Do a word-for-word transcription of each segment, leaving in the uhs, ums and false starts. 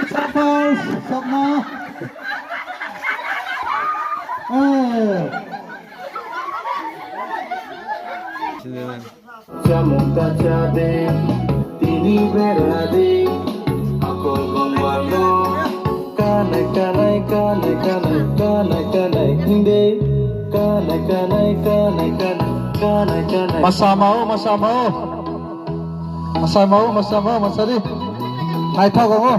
Sapos, sokma. Eh. Chamung ta cha de, tini bera de, akol bongwano. Kanai, kanai, kanai, kanai, kanai, kanai, hinde. Kanai, kanai, kanai, kanai, kanai, kanai. Masama o, masama o. Masama o, masama o, masari. Naithok o.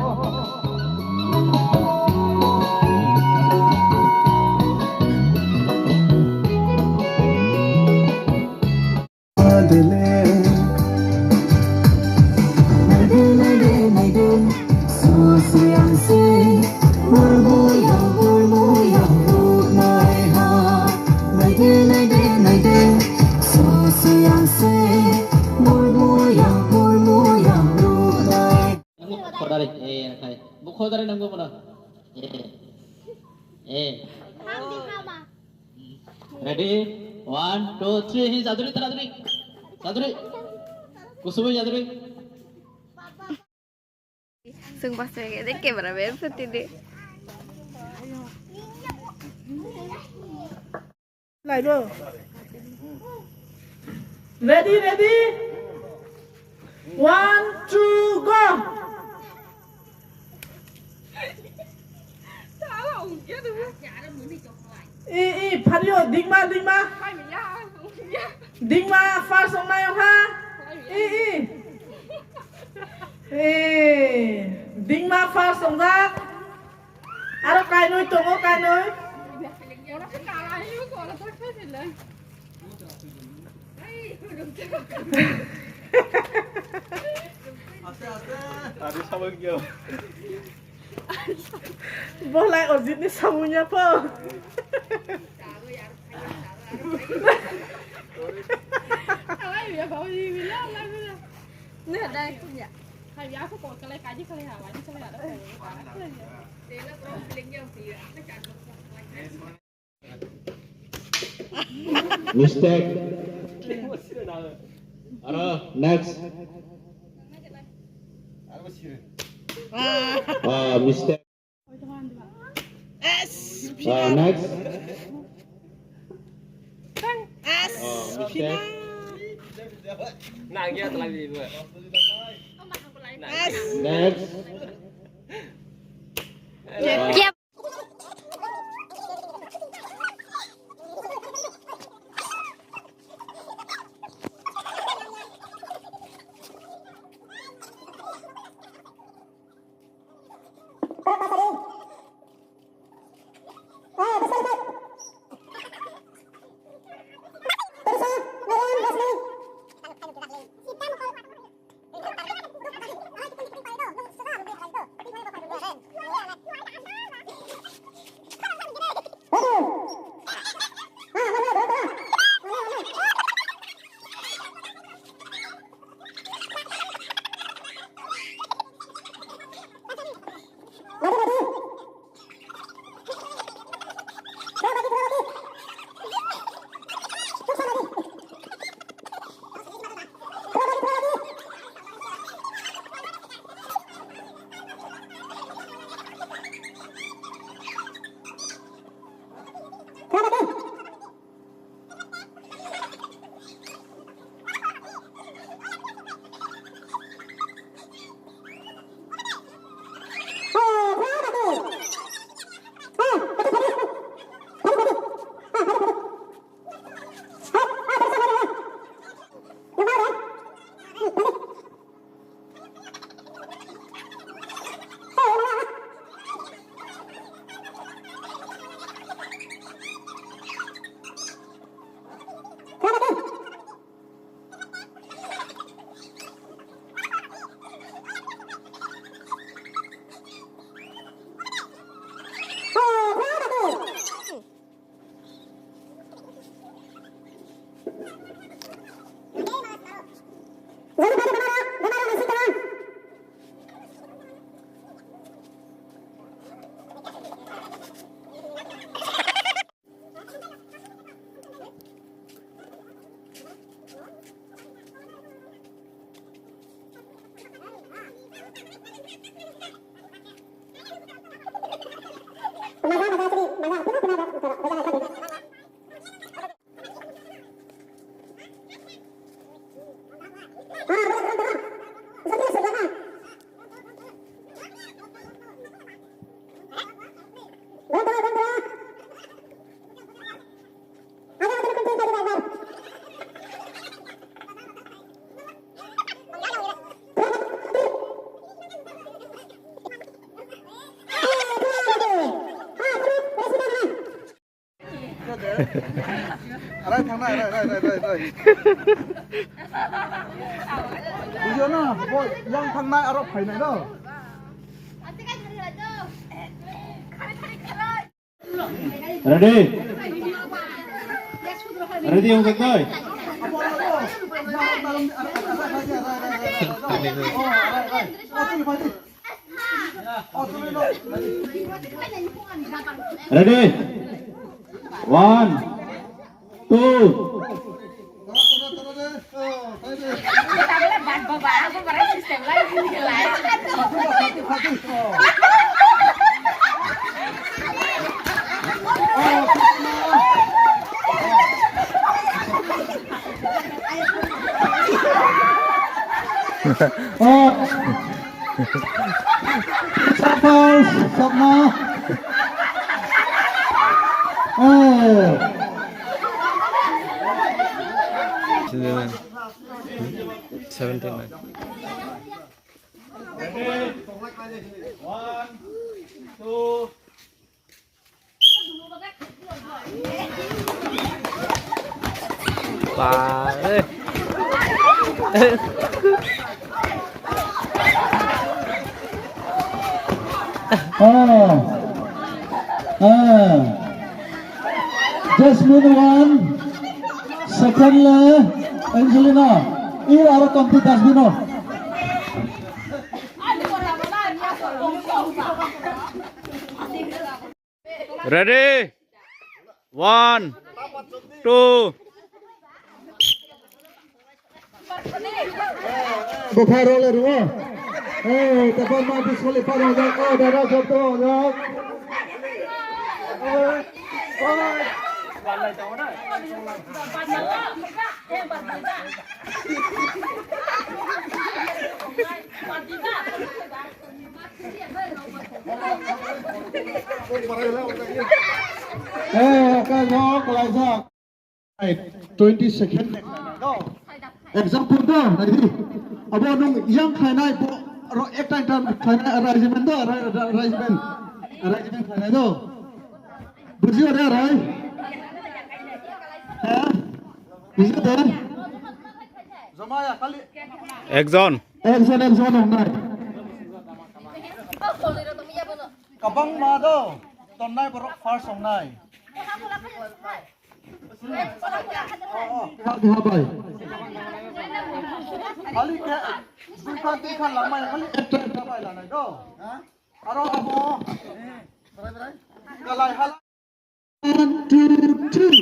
Khodari, eh, nakhai. Bo khodari nangbo mano. Eh. Eh. Ready? One, two, three. Hi, jaduri, taraduri. Jaduri. Kusubui jaduri. Sung pas mege de camera man pati de. Laibo. Ready, ready. One, two, go. I, i, phario, dingma, dingma. Dingma, first ong nai ong ha. I, i. I, dingma, first ong jak. Aro kainwi tongo, kainwi. Tadi sama gyo. Bolai ojit ni samunya po. Nih, dai punya. Mistake. Aro, next. Ah, mistake. Ah, next. Ah, mistake. Next. Ah, Arai thangnai, arai, arai, arai, arai, arai. Bujo na, bo yang thangnai, aro phainai no. Ready? Ready, wng jaknai? Ready? One, two. Oh. Sapal, sapna. Eh. Seventy-nine. One, two. Ba, eh. Ah. Ah. Jasmine one, second le Angelina. I aro kamti dustbin o. Ready? One, two. Buphai role rwo. Eh, tepon ma disqualify rojak. Oh, dara jokto rojak. Eh, kajak, kajak. Twenty second. Example do, naidi. Abo nung yang khlainai bo ro ek time time khlainai arrangement do, arra-, arra-, arrangement. Arrangement khlainai do. Bujiyo de, arai? Ha? Bujiyo de? Ekjon. Ekjon, ekjon wngnai. Kabangma do, tonnai borok first wngnai. Oh, oh, keha, keha bai. Khali khe, dui khan, tin khan langmai, khali ekta, ekta bai lanai do. Aro abo, kalai hala. One, two, three.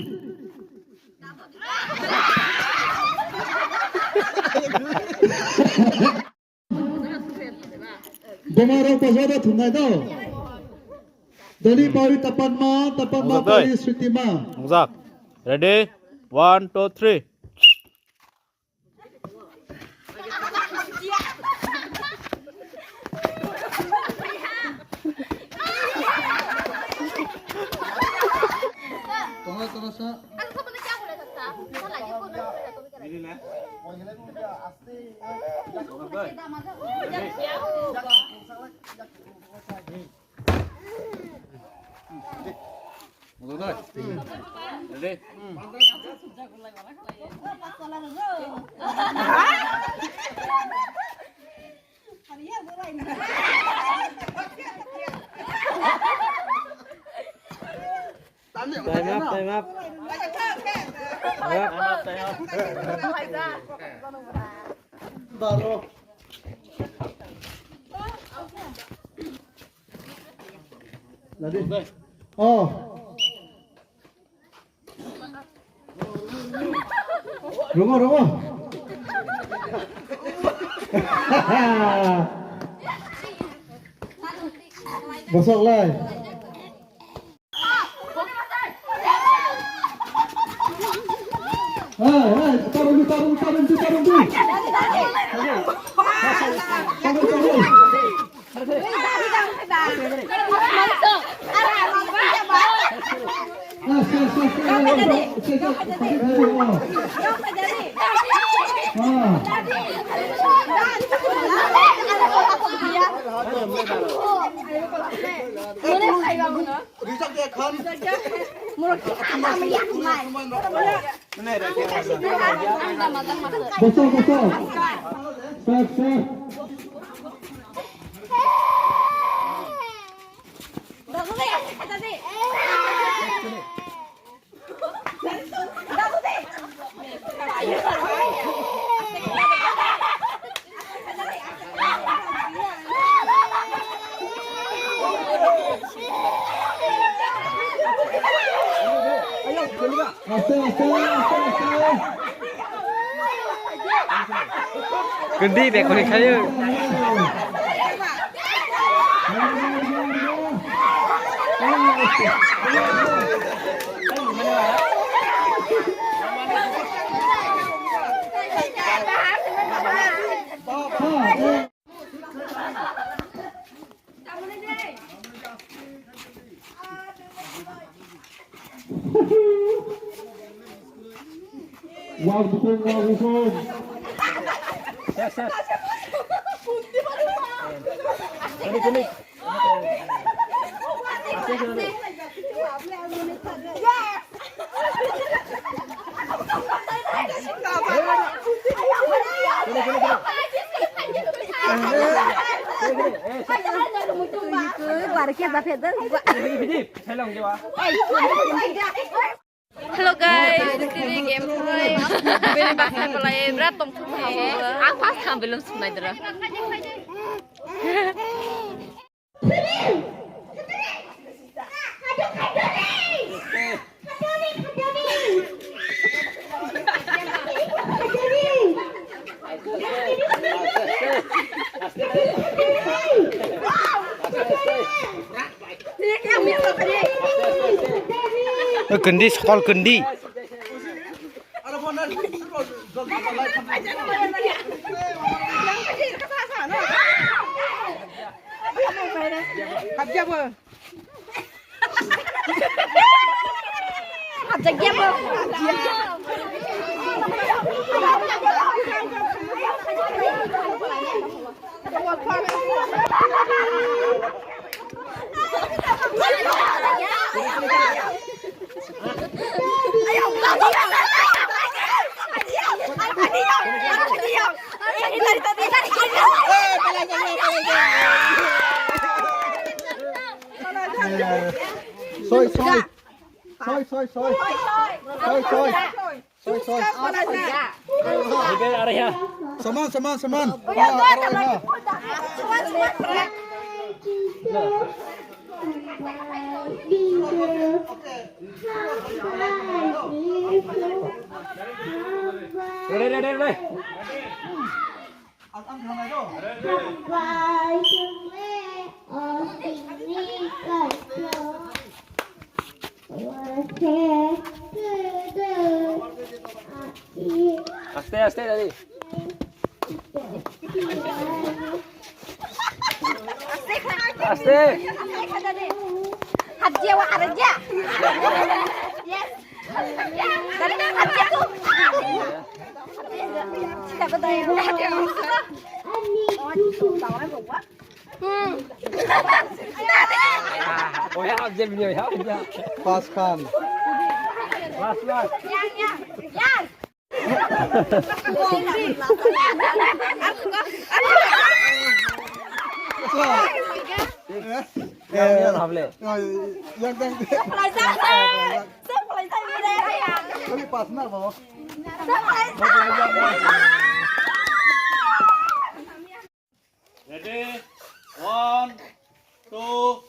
Boma rok bajao da thumnai do. Doni pawi tapanma, tapanma pawi switima. Mujak. Ready? One, two, three. Tongo, tongo sa. Time up, time up. Time up, time up. Baro. Lagi. Oh. Rogo, rogo. Bosok lai. Hey, hey, tarung di, tarung, tarung di, tarung di. Tarung, tarung. Yes, yes, yes, yes, yes, yes, yes, yes, yes, yes. Ah. Rijak de khan. Bosok, bosok. Sep, sep. Aste, aste, aste, aste. Kwrwi bek kwrwi khayo. Wak bukung, wak bukung. Yes, yes. Kini, kini. Hello guys, tini game khlai. Bini baksa khlai, berat tongthok. Ang pas tham belum sunai dra. Kwrwi, sokol kwrwi. Soi, soi. Soi, soi, soi. Soi, soi. Soi, soi. Saman, saman, saman. Ah, aro, ah. Ready, ready, ready. Aste, aste, dadi. Aste. Hajia wa hajia. Yes. Dadi hajia. Tidak betul. Hmm. Oh ya, hajia video ya, hajia. Pas khan. Pas, pas. Yang, yang. Yang. Yang, yang, hable. Yang, yang. Kami pas na, bo. Ready? One, two.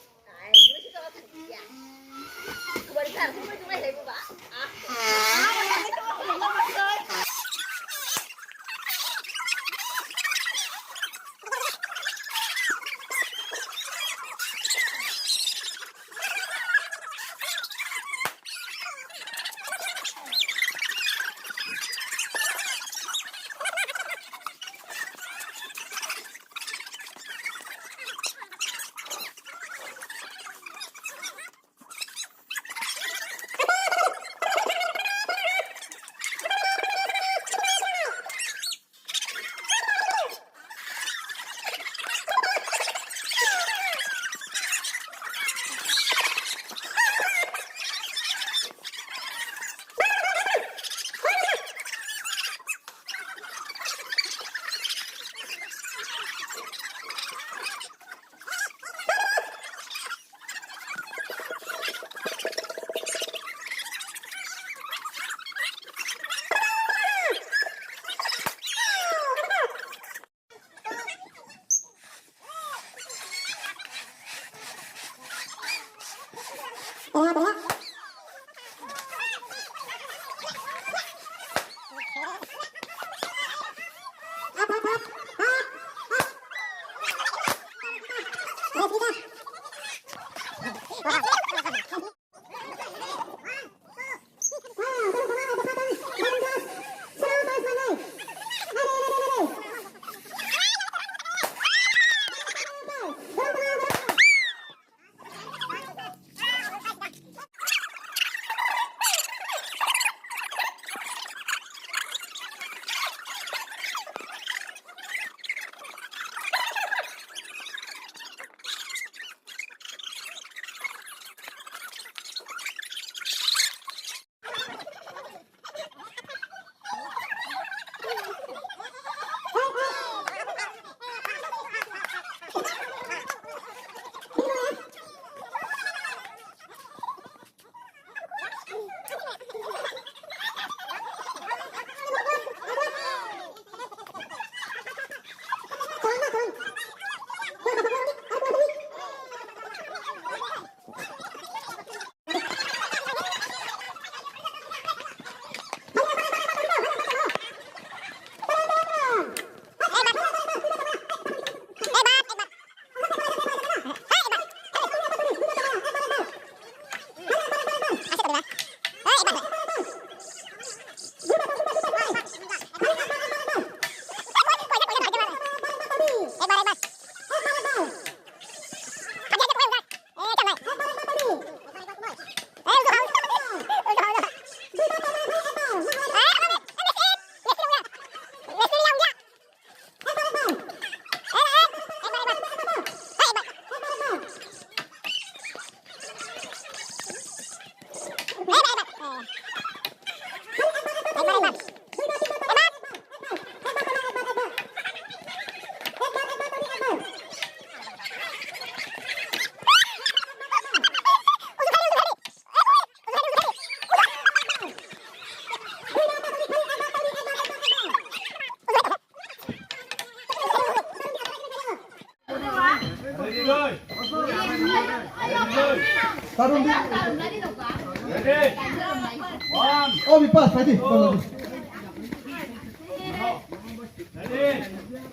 Obi pass, phaidi.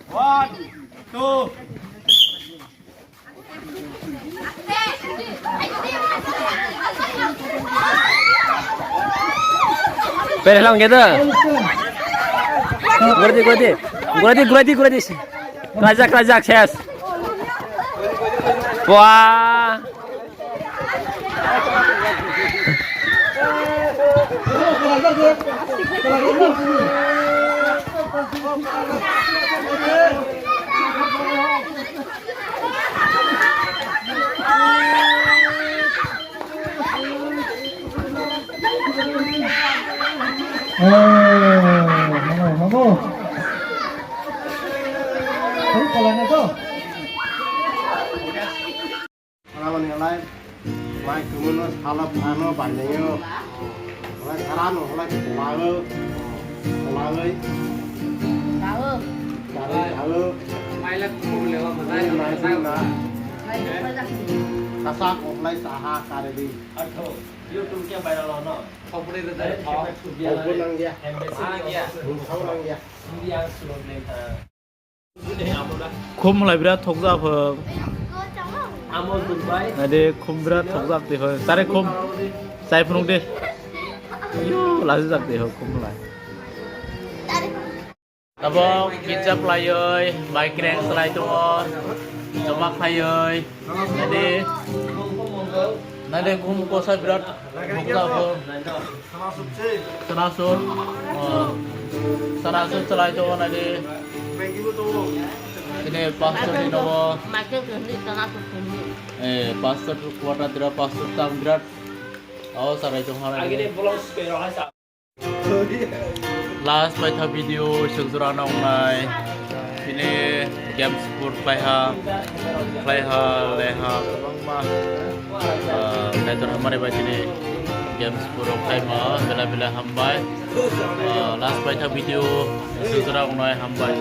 One, two. Pera lang gitu. Guradi, guradi. Guradi, guradi, guradi. Kelajak, kelajak, ses. Wah. Hamo, hamo. Hamo, hamo. Ramani halai, mai kumuno salo phano bandayo. Halai sarano halai kulago, kulago. Kulago. Kulago. Maila kumu lewa. Mai na. Kasak oklai saha karedi. Artho, YouTube ke viral ono. Khopri de dai. Khopri nang ya. Nang ya. Nang ya. Khum lai birat thokjak pho. Amo Dubai. Ade khum birat thokjak te ho. Tare khum. Chai phunuk de. Yo, laji jak te ho khum lai. Abo pizza playoi, bai kreng slai tongo. Choma khayoi. Nade, nade khum kosa birat bukla bo. Sana sur, oh, sana sur chalai to nade. Ini pastor ni nobo. Eh, pastor tu kuat dira pastor tam birat. Oh, sarai to hana. Last paitha video sukjora nongnai. Ini games pur khlaiha, khlaiha, leha, kwbangma, ah, kaitor hamari bai tini games pur rok khlaima, bela bela hambai. Ah, last paitha video sukjora nongnai, hambai.